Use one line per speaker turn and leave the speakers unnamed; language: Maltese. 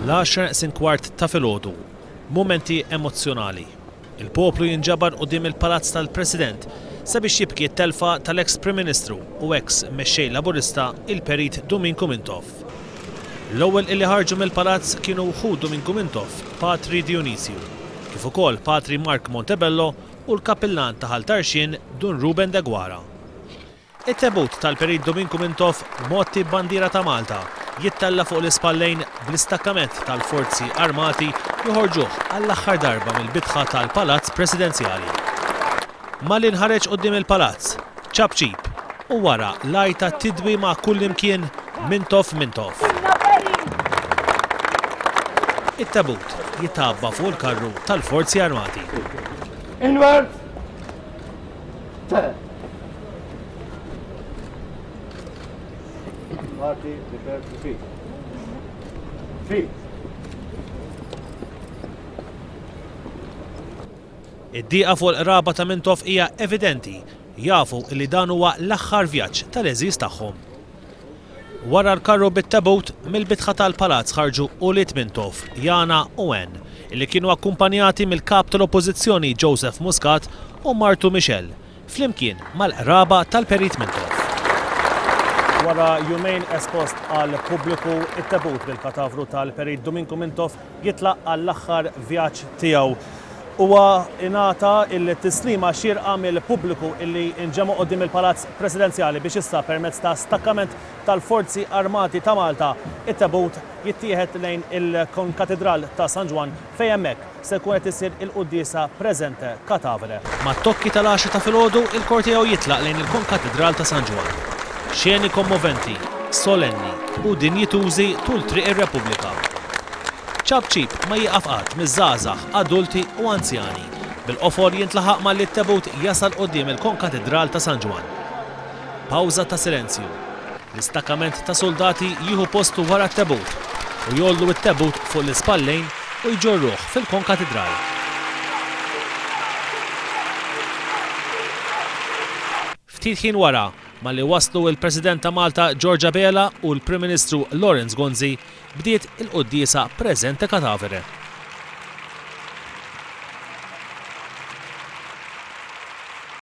L-għaxra neqsin kwart ta' filgħodu. Mumenti emozzjonali. Il-poplu jinġabar quddiem il-Palazz tal-President sabiex jibki t-telfa tal-eks Prim Ministru u eks Mexxej Laburista il-Perit Duminku Mintoff. L-ewwel illi ħarġu mill-Palazz kienu ħu Duminku Mintoff, Patri Dionisju, kif ukoll Patri Mark Montebello u l-Kappillan ta' Ħal Tarxien Dun Ruben Deguara. It-tebut tal-Perit Duminku Mintoff mgħotti b'bandiera ta' Malta jittella' fuq l-ispallejn bl-istakkament tal-Forzi Armati joħorġuh għall-aħħar darba mill-bitħa tal-Palazz Presidenzjali. Malli nħareġ quddiem il-Palazz, ċapċip u wara l-għajta tidwi ma' kullimkien Mintoff Mintoff. It-tebut jitgħabba fuq il-karru tal-Forzi Armati.
Inward! Party, prepare to feed. Feed.
Id-dieqa fuq il-qraba ta' Mintoff hija evidenti, jafu li dan huwa l-aħħar vjaġġ tal-għeżież tagħhom. Wara l-karru bit-tebut, mill-bitħa tal-Palazz ħarġu ulied Mintoff, Yana u Anne, illi kienu akkumpanjati mill-Kap tal-Oppożizzjoni Joseph Muscat u martu Michelle, flimkien mal-qraba tal-Perit Mintoff. Wara jumejn espost għall-pubbliku, it-tebut bil-katavru tal-Perit Duminku Mintoff jitlaq għall-aħħar vjaġġ tiegħu. Huwa ingħata l-tislima xierqa mill-pubbliku illi nġemgħu quddiem il-Palazz Presidenzjali biex issa permezz ta' stakkament tal-Forzi Armati ta' Malta it-tebut jittieħed lejn il-Konkatidral ta' San Ġwann fejn hemmhekk se jkun qed isir il-quddiesa presente catavere. Mat-tokki tal-għaxra ta' filgħodu il-korteo jitlaq lejn il-Konkatidral ta' San Ġwann. Xeni kommoventi, solenni u dinjitużi tul Triq ir-Repubblika. Ċapċip ma jieqaf qatt miż-żgħażagħ, adulti u anzjani, bil-qofol jintlaħaq malli t-tebut jasal quddiem il-Konkatidral ta' San Ġwann. Pawża ta' silenzju. L-istakkament ta' suldati jieħu postu wara t-tebut u jgħollu t-tebut fuq l-ispallejn u jġorruh fil-Konkatidral. Ftit ħin wara, malli waslu l-President ta' Malta George Abela u l-Prim Ministru Lawrence Gonzi, Bdiet il-quddiesa presente catavere.